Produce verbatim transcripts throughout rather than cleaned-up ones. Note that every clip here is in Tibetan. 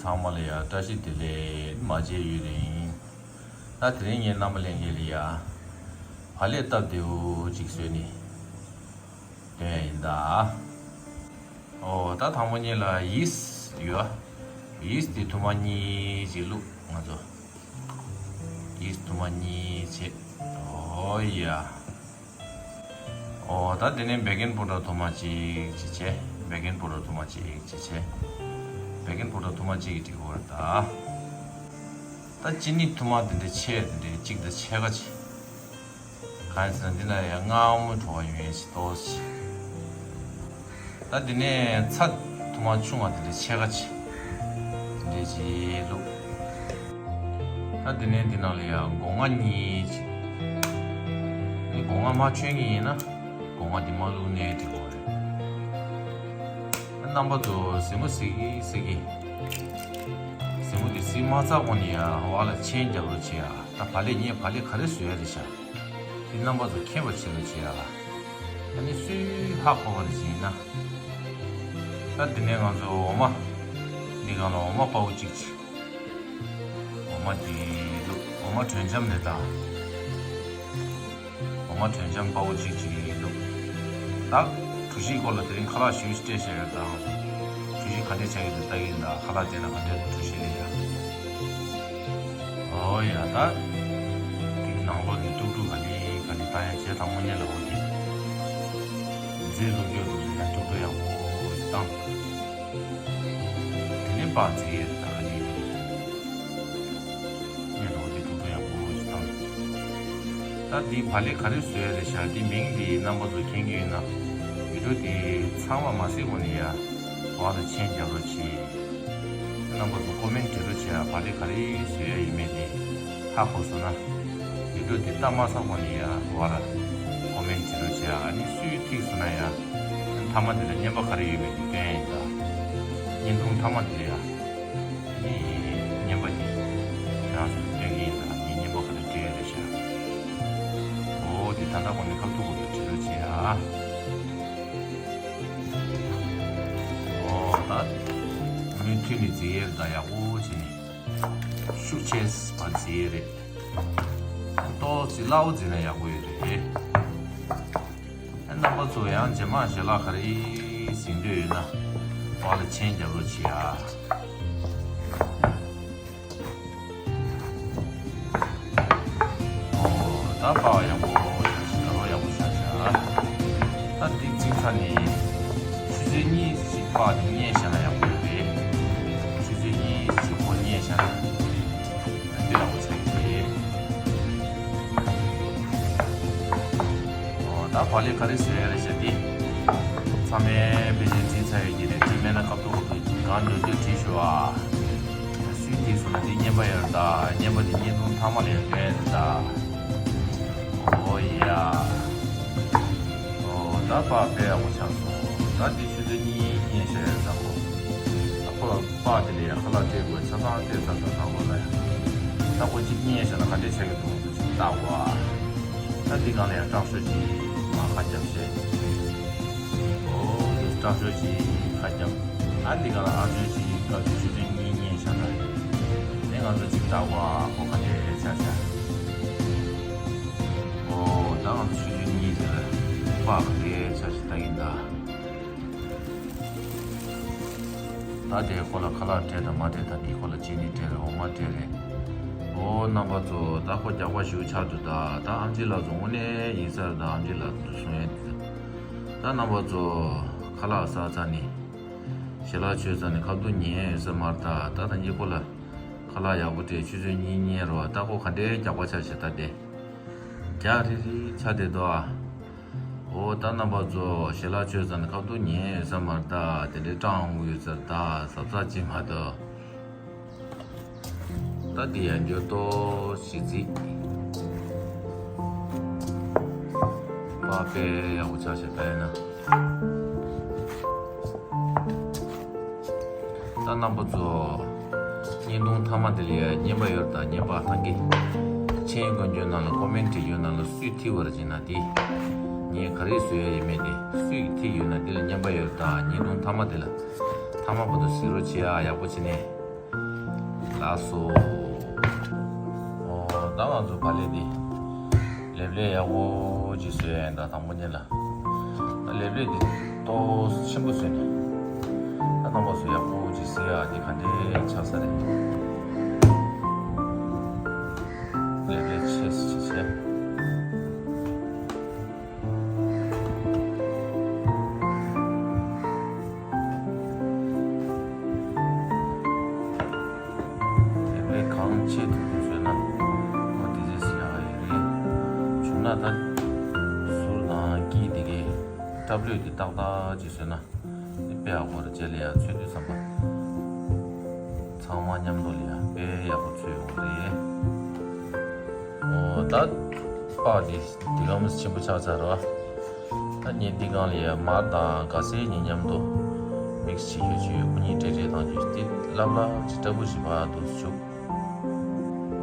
ཚང་མ་ལ་ཡ་བཀྲ་ཤིས་བདེ་ལེགས། མ་བརྗེད་ཡུན་རིང་། ད་དེ་རིང་ངས་རྣམ་པ་ལྷན་རྒྱས་ལ་ཡ་བག་ལེབ་སྟབས་བདེ་བོ་ཅིག་བཟོས་ནས་སྟོན་ཡ་ཡིན་ད། ཨོ་ད་དང་པོ་ཉིད་ལ་ཡིས་ཡོད། ཡིས་དེ་ཐུར་མ་གཉིས་ཅིག་བླུགས་ང་ཚོ། ཡིས་ཐུར་མ་གཉིས་བྱས། ཨོ་ཡ། ཨོ་ད་དེ་ནས་བེ་ཀིང་པའུ་ཌར་ཐུར་མ་གཅིག་ཅིག་བྱས། བེ་ཀིང་པའུ་ཌར་ཐུར་མ་གཅིག་ཅིག་བྱས། བེ་ཀིང་པའུ་ཌར་ཐུར་མ་གཅིག་གིས་འགྲིག་གི་རེད་ད། ད་ཅི་ནི་ཐུར་མ་དེ་འདྲ་ཕྱེད་དེ་འདྲ་གཅིག་དང་ཕྱེད་ཀ་ཅིག་གང་ཡིན་ཟེར་ན་འདི་ན་ཡང་མངར་མོ་བྲོ་བ་ཡོད་ཡིན་ཞིག་ཏོག་ཙམ། ད་དེ་ནས་ཚྭ་ཐུར་མ་ཆུང་བ་དེ་འདྲ་ཕྱེད་ཀ་ཅིག་དེ་འདྲ་ཅིག་བླུགས། ད་དེ་ནས་འདི་ནང་ལ་ཡང་སྒོ་ང་གཉིས་ཅིག་ཨ་ནི་སྒོ་ང་མ་མཆོད་ཀྱི་ཡིན་ན་སྒོ་ང་འདི་མ་བླུགས་ནའི་འགྲིག་གི་རེད། རྣམ་པ་ཚོ་གཟིགས་མོ་གཟིགས་ཀྱི་གཟིགས་ཀྱི། གཟིགས་མོ་འདི་གཟིགས་མ་ཚར་གོང་ནས་ཡ་བར་ལ་མཆན་རྒྱབ་རོགས་བྱེད་ཡ། ད་བག་ལེབ་ངས་བག་ལེབ་ག་རེ་བཟོས་ཡ་རེད་ཤག་དེ་རྣམ་པ་ཚོ་མཁྱེན་པར་བྱེད་རོགས་བྱེད་ཡ། ཨ་ནི་སུས་ཧ་གོ་བ་རེད་ཅེ་ན། ད་དེ་ནས་ང་ཚོ་འོ་མ། འདི་སྒང་ལ་འོ་མ་དཔའ་བོ་གཅིག་བྱས། འོ་མ་འདི་བླུགས། འོ་མ་དྲོད་འཇམ་རེད་ད། འོ་མ་དྲོད་འཇམ་དཔའ་བོ་གཅིག་བྱས་བླུགས། ད་གྲོ་ཞིབ་སྐོར་ལ་དེ་རིང་ཁ་ལག་ཞེ་པོ་ཞིག་སྤྲད་བཞག་ཡོད་ད། གྲོ་ཞིབ་ག་འདྲས་ཆགས་ཀྱི་འདུག་ལྟ་གི་ཡིན་ད། ཁ་ལག་སྤྲད་ན་ག་འདྲས་འདུག་གྲོ་ཞིབ་ལ་ཡ། ཨོ་ཡ་ད། འདི་ནང་ལོགས་ནས་དཀྲུག་དཀྲུག་ག་ལེ་ག་ལེ་བཏང་ཡ་བྱས། དང་པོ་ཉིད་ལ་འོ་དེ། རྫས་བླུགས་རྒྱུ་དེ་ཚོ་ཡང་དཀྲུག་དཀྲུག་ཡག་པོ་ཞིག་བཏང་། དེ་ནས་པགས་བརྫིས་ཡས་ད་ག་ལེ་ག་ལེ། ཉིད་ལ་འོ་དེ་དཀྲུག་དཀྲུག་ཡག་པོ་ཞིག་བཏང་། ད་འདི་བག་ལེབ་ག་རེ་བཟོས་ཡ་རེད་ཤག་འདི་མིང་འདི་རྣམ་པ་ཚོ་མཁྱེན་གྱི་ཡོད་ན། བི་ཌིའོ་འདི་ཚང་མ་མ་གཟིགས་གོང་ནས་ཡ་བར་ལ་མཆན་རྒྱབ་རོགས་གྱིས། རྣམ་པ་ཚོ་ཀོ་མེན་བྲིས་རོགས་བྱེད་ཨ། བག་ལེབ་ག་རེ་བཟོས་ཡ་ཡིན་མིན་དེ་ཧ་གོ་སོང་ན། བི་ཌིའོ་འདི་ལྟ་མ་ཚར་གོང་ནས་ཡ་བར་ལ་ཀོ་མེན་བྲིས་རོགས་བྱེད་ཨ། ཨ་ནི་སུས་ཐིག་སོང་ན་ཡ་མཐའ་མ་འདི་ལ་བརྙན་པ་ག་རེ་ཡོད་མེད་དེ་སྟོན་ཡ་ཡིན་ད། བརྙན་ཐུང་མཐའ་མ་འདི་ལ་ཡ། ཨ་ནི་བརྙན་པ་འདི་རང་ཚོ་སྟོན་གྱི་ཡིན་ད། ངས་བརྙན་པ་ག་རེ་སྤྲད་ཡ་རེད་ཤག་འོ་འདི་ད་ལྟ་གོང་ནས་ཁ་ཐུག་གོ་ཐུག་བྲིས་རོགས་བྱེད་ཨ། ཨོ་ད། མུ་མཐུད་ནས་བརྫིས་ཡས་ད་ཡག་པོ་བྱས་ནས། ཤུགས་ཆེ་བ་བརྫིས་ཡས་རེད། ཏོག་ཙི་སླ་བོ་བརྫིས་ན་ཡག་པོ་ཡོད་རེད། རྣམ་པ་ཚོ་ཡང་རྗེས་མ་ཞལ་ལག་ག་རེ་གཟིགས་འདོད་ཡོད་ན་བར་ལ་མཆན་རྒྱབ་རོགས་བྱེད་ཨ། ཨོ་ད་པགས་ཡག་པོ་ཤ་ཤ་རོ་ཡག་པོ་ཤ་ཤ། ད་འདི་བརྫིས་ཚར་ནས་ཆུ་ཚོད་གཉིས་ཤིག་པགས་འདི་བསྙལ་བཞག་ན་ཡག་པོ་རེད། ཆུ་ཚོད་གཉིས་ཤིག་གོ་བསྙལ་བཞག་ན་འདི་ཡག་པོ་ཆགས་ཀྱི་རེད། ཨོ་ད་བག་ལེབ་ག་རེ་བཟོས་ཡ་རེད་ཤག་འདི་ཚང་མས་དཔེ་ཆ་བརྩིས་ཚར་ཡོད་ཀྱི་རེད། དེ་མེད་ན་ཁ་ཐུག་གང་འགྲོ་རྒྱུ་བྲིས་ཤོག་ཨ། སུས་བྲིས་སོང་ན་འདི་བརྙན་པ་ཡོད་རེད་ད། བརྙན་པ་འདི་བརྙན་ཐུང་མཐའ་མ་ལ་ཡང་སྟོན་ཡ་རེད་ད། ཨོ་ཡ། ཨོ་ད་པགས་དཔེ་ཡག་པོ་ཆགས་སོང་། ད་འདི་ཆུ་ཚོད་གཉིས་བསྙལ་བཞག་ཡོད་ད་གོ། ད་ཁོ་ལ་པགས་དེ་ལ་ཡང་ཁ་ལག་སྤྲད་དགོས། ཆ་ཚང་སྤྲད་ཚར་ད་ནང་ལོགས་ལ་ཡང་། ད་ཁོ་གཅིག་བསྙལ་བཞག་ན་ག་འདྲས་ཆགས་ཀྱི་འདུག་ཅིག་ལྟ་དགོས་ཨ། ད་འདི་སྒང་ལ་ཡང་སྐྲག་ཤོས་ཅིག་མར་ཁ་རྒྱབ་བྱས། ཨོ་འདི་སྐྲག་ཤོས་ཅིག་ཁ་རྒྱབ། ཨ་འདི་སྒང་ལ་ཨ་ཚོད་ཅིག་སྐབས་ཅིག་ཆུ་ཚོད་གཉིས་བསྙལ་བཞག་ན། དེ་ང་ཚོ་ཅིག་ལྟ་དགོས་ཨ། ཁོ་ག་འདྲས་ཆགས་ཤག་ཨོ་ད་ང་ཚོ་ཆུ་ཚོད་གཉིས་དེ་ལ་པགས་ག་འདྲས་ཆགས་ཤག་ལྟ་གིན་གདའ། ད་དེ་ཁོ་ལ་ཁ་ལག་སྤྲད་དང་མ་སྤྲད་དང་འདི་ཁོ་ལ་ཅི་ནི་སྤྲད་རེད། འོ་མ་སྤྲད་རེད། ཨོ་རྣམ་པ་ཚོ་ད་ཁོ་རྒྱགས་པ་ཞེ་པོ་ཆགས་འདུག་ད། ད་ཨེམ་ཆི་ལགས་ཚོ་དངོས་གནས་ཡིན་ས་རེད་ད། ཨེམ་ཆི་ལགས་ཚོ་གསུང་ཡ་འདི་ད། ད་རྣམ་པ་ཚོ་ཁ་ལག་ཟ་ཚར་ནས་ཞལ་ལག་མཆོད་ཚར་ནས་ཁ་ཐུག་ཉལ་ཡོད་ས་མ་རེད་ད། ད་ད་ནི་ཁོ་ལ་ཁ་ལག་ཡག་པོ་སྤྲད། ཆུ་ཚོད་གཉིས་བསྙལ་རོགས། ད་ཁོ་ག་འདྲའི་རྒྱགས་པ་ཆགས་ཤག་ད་དེ། རྒྱགས་རིག་རིག་ཆགས་བསྡད་འདུག་ཨ། འོ་ད་རྣམ་པ་ཚོ་ཞལ་ལག་མཆོད་ཚར་ནས་ཁ་ཐུག་ཉལ་ཡོད་ས་མ་རེད་ད། དེ་འདྲའི་སྐྲག་འོང་གི་ཡོད་ས་རེད་ད། གཟབ་གཟབ་བྱེད་མ་གཏོགས། ད་འདི་ཡང་འགྱོ་ཏོ་ཞིག་རྫིག་པགས་དཔེ་ཡག་པོ་ཆགས་ཤག་ད་ཡིན་ན། ད་རྣམ་པ་ཚོ་བརྙན་ཐུང་མཐའ་མ་དེ་ལ་ཡ་བརྙན་པ་ཡོད་རེད་ད། བརྙན་པ་ཐང་གི་མཆན་བཀོད་འཇོག་ནང་ལ་ཀོ་མེན་བྲིས་འཇོག་ནང་ལ་སུས་ཐིག་པ་རེད་ཅེ་ན་དེ། ངས་ག་རེ་བཟོས་ཡ་ཡིན་མིན་དེ་སུས་ཐིག་ཡོད་ན་དེ་ལ་བརྙན་པ་ཡོད་རེད་ད། བརྙན་ཐུང་མཐའ་མ་དེ་ལ་མཐའ་མ་བར་དུ་གཟིགས་རོགས་བྱེད་ཨ། ཡག་པོ་བྱས་ནས། ལགས་སོ། ཨོ་ད་ང་ཚོ་ཕ་ལེ་འདི་ལེབ་ལེ་ཡག་པོ་ཅིག་བཟོས་ཡ་ཡིན་ད། དང་པོ་ཉིད་ལ་ད་ལེབ་ལེ་འདི་ཏོག་ཆེན་པོ་བཟོས་ནས། ད་དང་པོ་བཟོས་ཡག་པོ་ཅིག་བཟོས་ཡ་འདི་ག་འདྲས་ཆགས་ས་རེད། ལེབ་ལེ་ཆེ་ཆེ་ཆེ། དེ་བས་གང་ཆེ་ཐུབ་ཐུབ་བཟོས་ན་ཨོ་དེ་ཚོས་ཡག་ཡོད་རེད། བྱུང་ན་ད་ཟུར་དང་དཀྱིལ་དེ་གའི་སྲབ་ལོས་དེ་ཏག་ཏག་ཅིག་བཟོས་ན་དེ་དཔེ་ཡག་པོ་རེད། རྗེས་ལ་ཡ་ཚོས་དུས་ཙམ་པ་ཚང་མ་མཉམ་དུ་ལ་ཡ་དཔེ་ཡག་པོ་ཚོས་ཡོང་གི་རེད། ཨོ་ད་པགས་འདི་འདི་གམ་ཆེན་པོ་ཆགས་ཚར་བ། ད་ངས་འདི་སྒང་ལ་ཡ་མར་དང་སྒ་སེ་གཉིས་མཉམ་དུ་མིག་སི་བྱེད་རྒྱུ་བྱས། ཁོ་གཉིས་འདྲེས་འདྲེས་བཏང་རྒྱུ་དེ་ལྷབ་ལྷབ་ཅིག་སྲབ་པོ་ཞིག་ཕར་འདུག་སེ་བྱུག་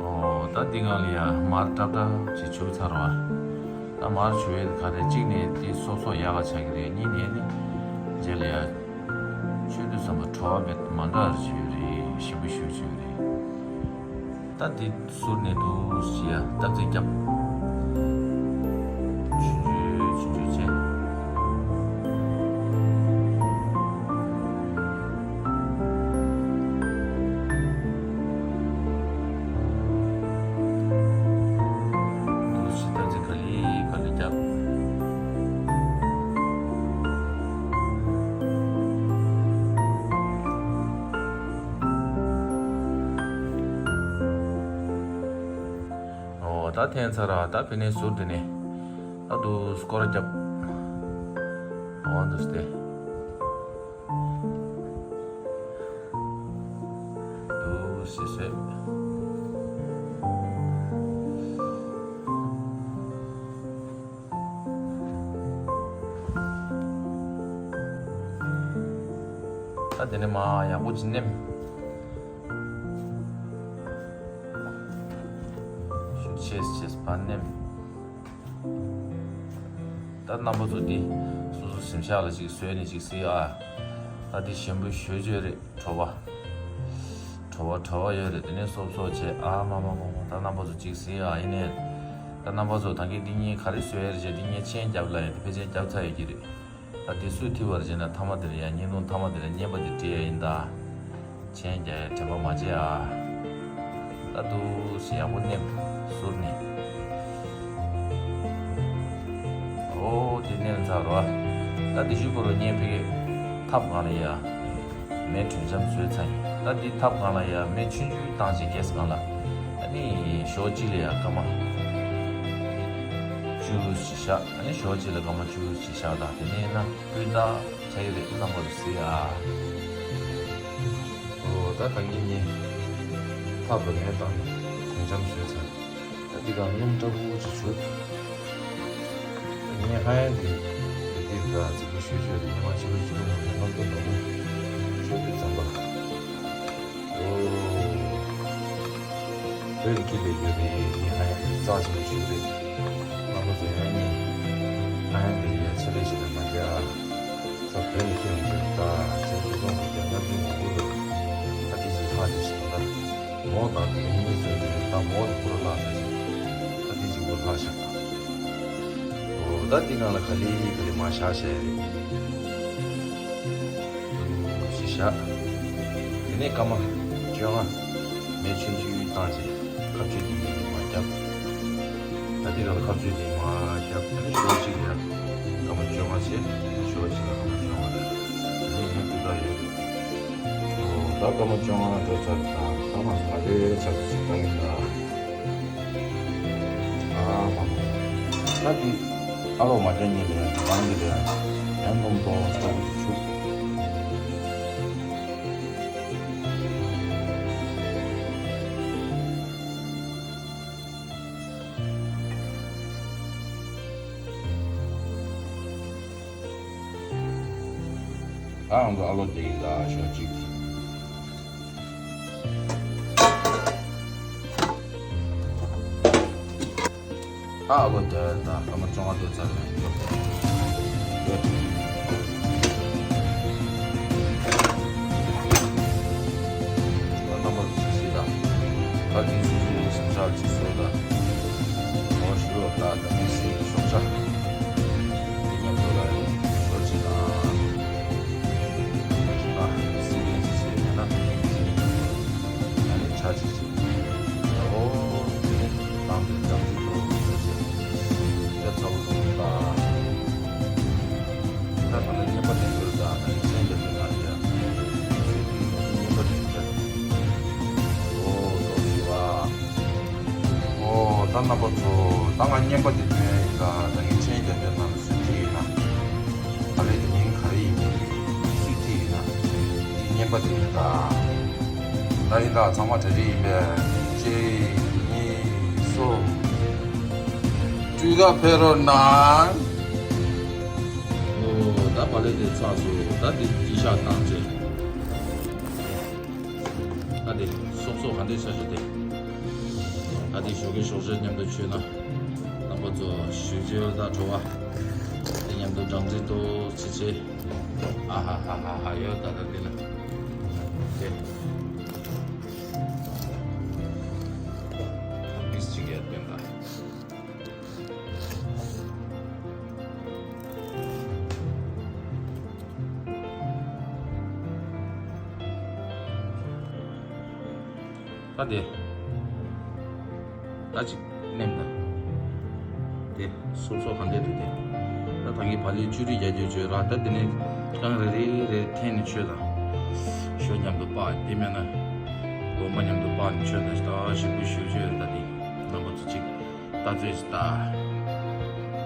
ཨོ་ད་འདི་སྒང་ལ་ཡ་མར་སྲབ་སྲབ་ཅིག་བྱུག་ཚར་བ། ད་མར་བྱུག་ཡས་ག་རེ་གཅིག་ནས་དེ་སོབ་སོབ་ཡག་ག་ཆགས་ཀྱི་རེད། གཉིས་ནས་ནི་རྗེས་ལ་ཡ་ཚོས་དུས་ཙམ་པ་བྲོ་བ་མེད་མ་འདྲ་བ་ཞིག་ཡོད་རེད། ཞིམ་པོ་ཞེ་པོ་ཅིག་ཡོད་རེད། ད་འདི་ཟུར་ནས་འདུག་སེ་ཡ་སྟབས་རྩེ་རྒྱབ། ཆུང་ཆུང་ཆུང་ཆུང་བྱས། འདུག་སེ་སྟབས་རྩེ་ག་ལེ་ག་ལེ་རྒྱབ། ཨོ་ད་འཐེན་ཚར་ར། ད་དེ་ནས་ཟུར་དེ་ནས་ད་འདུག་སེ་སྐོར་ར་རྒྱབ། ཨོ་འདུག་སེ་དེ། འདུག་སེ་བཟོས། ད་དེ་ནས་མར་ཡག་པོ་ཅིག་མནན། ཤུགས་ཆེ་ཆེ་ཕར་མནན། ད་རྣམ་པ་ཚོ་འདི་སོ་སོ་གཟིམ་ཤག་ལ་ཅིག་བཟོས་ནས་ཅིག་གཟིགས་ཨ། ད་འདི་ཞིམ་པོ་ཞེ་པོ་ཅིག་ཡོད་རེད། བྲོ་བ། བྲོ་བ་བྲོ་བ་ཡོད་རེད། དེ་ནས་སོབ་སོབ་བྱས་ཨ་མ་མ་མ་མ། ད་རྣམ་པ་ཚོ་ཅིག་གཟིགས་ཨ། ཡིན་ནའི་ད་རྣམ་པ་ཚོ་ད་གིན་འདི་ངས་ག་རེ་བཟོས་ཡོད་རེད་ཅེས་འདི་ངས་མཆན་རྒྱབ་ལ་ཡ་འདི་ཕལ་ཆེར་རྒྱབ་ཚར་ཡོད་ཀྱི་རེད། ད་འདི་སུས་ཐིག་པ་རེད་ཅེ་ན་མཐའ་མ་དེར་ཡ་བརྙན་ཐུང་མཐའ་མ་དེར་བརྙན་པ་འདི་བྲིས་ཡ་ཡིན་ད། མཆན་རྒྱག་ཡ་དྲན་པ་མ་བརྗེད་ཨ། ད་འདུག་སེ་ཡག་པོ་མནན། ཟུར་ནས། ཨོ་དེ་མནན་ཚར་རོ། ད་དེ་ཞུ་གོ་རོ། ངས་ཕ་གིའི་ཐབ་སྒང་ལ་ཡ་མེ་དྲོད་འཇམ་བཟོས་ཚར་ཡིན། ད་འདི་ཐབ་སྒང་ལ་ཡ་མེ་ཆུང་ཆུང་བཏང་བྱས་གེ་སི་སྒང་ལ། ཨ་ནི་ཞོ་གཅིག་ལ་ཡ་སྐར་མ་བཅུ་ཞིག་བཞག་ཨ་ནི་ཞོ་གཅིག་ལ་སྐར་མ་བཅུ་ཞིག་བཞག་ད་དེ་ནས་ན་སྤུས་དག་ཆགས་ཀྱི་རེད། རྣམ་པ་ཚོ་གཟིགས་ཨ། ཨོ་ད་ད་ངས་ངས་ཐབ་ལ་མེ་བཏང་ནས་དྲོད་འཇམ་བཟོས་ཚར། ད་འདི་ག་སྣུམ་ཕྲ་བོ་ཅིག་བྱུག་ངས་ཧ་ཡང་འདི་འདི་འདི་ག་རྫིག་པོ་ཞུ་ཞུ་རེད། ཉི་མ་ཕྱི་པོ་ཕྱི་པོ་མ་རེད། སྣུམ་པོ་འདྲ་པོ་ཞུ་དུས་ཙམ་པ། ཨོ། བོད་ཀྱི་ལས་རྒྱུ་རེད། ངས་ཧ་ཡང་འདི་རྩ་ཆེན་པོ་ཞུ་རེད། རྣམ་པ་ཚོ་ཡང་ངས་ཧ་ཡང་འདི་ཡ་ཆེ་ལས་ཞིག་ལ་མ་རྒྱག་ཨ། ས་བོད་ནས་ཁྱོད་ཡོང་གི་རེད། ད་ཁྱེད་ཚོ་ཚོང་གི་རྒྱ་ལྔ་བཅུ་ངོ་དགུ་རེད། ད་དེ་ཅིག་ལྷག་ཅིག་ཞིག་ད་ངོ་དང་དེ་གཉིས་ཚོད་ཀྱི་རེད། ད་ངོ་དེ་ཁོ་ར་ལྷག་ཅིག་ཞིག་ད་དེ་ཅིག་པོ་ལྷག་ཞིག་ད། ཨོ་ད་དེ་ནང་ལ་ག་ལེ་ག་ལེ་མར་བཞག་བྱས་རེད། ཞིག་བཞག་དེ་ནས་སྐར་མ་བཅོ་ལྔ་མེ་ཆུང་ཆུང་བཏང་བྱས། ཁ་གཅོད་འདི་མར་བརྒྱབ། ད་འདི་ག་ལ་ཁ་གཅོད་འདི་མར་བརྒྱབ། ད་ནི་ཞོ་གཅིག་ལ་སྐར་མ་བཅོ་ལྔ་བྱས། ཞོ་གཅིག་ལ་སྐར་མ་བཅོ་ལྔ་རེད། ད་ནི་ཡིན་འདི་ག་ཡོད་རེད། ཨོ་ད་སྐར་མ་བཅོ་ལྔ་འགྲོ་ཚར། ད་སྐར་མ་ང་རེ་ཆགས་སུ་ཅིག་བཏང་ཡིན་ད། ཨ་མ་མ། ད་འདི་ཨ་ལོ་མ་རྒྱ་ཉིད་ལ་ཡང་འདི་གང་གི་ལ་ཡང་ཡང་སྣུམ་གཏོང་ལྟ་བུ་ཞིག་བྱུག་ད་ང་ཚོ་ཨ་ལོ་དེ་ཡིན་ད་ཞོ་གཅིག་དེ། ད་ཨ་ལོ་དེ་ད་སྐར་མ་བཅོ་ལྔ་འགྲོ་ཚར་ནས་འགྲོ། ད་རྣམ་པ་ཚོ་གཟིགས་དང་ ད་དེ་ཚོ་ཚོ་ཞིབ་ཆ་ཅིག་བཟོ་ད། ངོ་ཞུ་རོགས་ད། ད་མི་སེམས་ཀྱི་ཤོག་ཆ་དེ་མཉམ་དུ་ལ་ཡང་ཞོར་ཅིག་དང་། ད་སྲིད་ལན་ཅིག་བྱས་ཡིན་ན་ད་ནི་ཆ་ཅིག་ཅིག་ཨོ་དེ་ནི་བཏང་དེ་ཙམ་ཅིག་ཏུ་ཞོར་ཅིག་ཡ་ཚ་བོ་ཟུག་ད། ད་ད་ནི་བསྙེན་པ་དེ་ཚོ་ད་ད་ནི་མཚན་རྒྱབ་ཀྱི་ན་ཡ་སྲིད་ཀྱི་བསྙེན་པ་དེ་ཚོ་ཨོ་ཏོ་ཞུ་བ། ཨོ་ད་རྣམ་པ་ཚོ་ད་ང་བསྙེན་པ་དེ་སྟོན་ཡིན་ད། ད་ངས་མཚན་རྒྱབ་ཀྱི་ན་སུས་ཁྲིད་ཡིན་ན། ད་ལས་དེ་མིང་ག་རེ་ཡིན་མིན་སུས་ཁྲིད་ཡིན་ན། དེ་བསྙེན་པ་དེ་ཡིན་ད། ད་ཡིན་ད་ཚང་མ་གྲ་སྒྲིག་ཡིན་པས། གཅིག་གཉིས་གསུམ། སྤྲུལ་སྐུ་ཕེབས་རོགས་གནང་། ཨོ་ད་བག་ལེབ་དེ་ཚར་སོང་། ད་དེ་སྐྱིད་ཤག་བཏང་རྗེས། ད་དེ་སོབ་སོབ་ག་འདྲས་ཆགས་ཤག་དེ། ད་དེ་ཞོགས་ཀས་ཞོགས་ཇ་མཉམ་དུ་མཆོད་ན། རྣམ་པ་ཚོ་ཞུ་རྒྱུ་ད་བྲོ་བ། དེ་མཉམ་དུ་སྦྲང་རྩི་ཏོག་ཙམ་བྱས། ཨ་ཧ་ཧ་ཧ་ཧ་ཡོད་ད། ད་དེ་ལ་དེ་ཨ་ཕིས་ཅིག་ཡ་སྟོན་ད། ད་དེ། ད་ཅིག་མནན་ད། དེ་སོབ་སོབ་ག་འདྲས་འདུག་དེ། ད་ད་གིན་བག་ལེབ་བཅུ་དྲུག་བརྒྱད་ཅུ་བརྗོད་ར། ད་དེ་ནས་རྐང་རེ་རེ་རེ་འཐེན་ནས་མཆོད་ད། ཞོ་མཉམ་དུ་སྤགས། དེ་མེད་ན་ལོ་མ་མཉམ་དུ་སྤགས་ནས་མཆོད་ད། ད་ཞིམ་པོ་ཞེ་པོ་ཅིག་ཡོད་རེད། ད་དེ་རྣམ་པ་ཚོ་ཅིག་ད་ཚོད་ཅིག་ལྟ།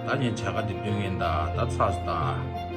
ད་ངས་བྱ་དགའ་དེ་སྟོན་གིན་ད། ད་ཚར་སོང་ད།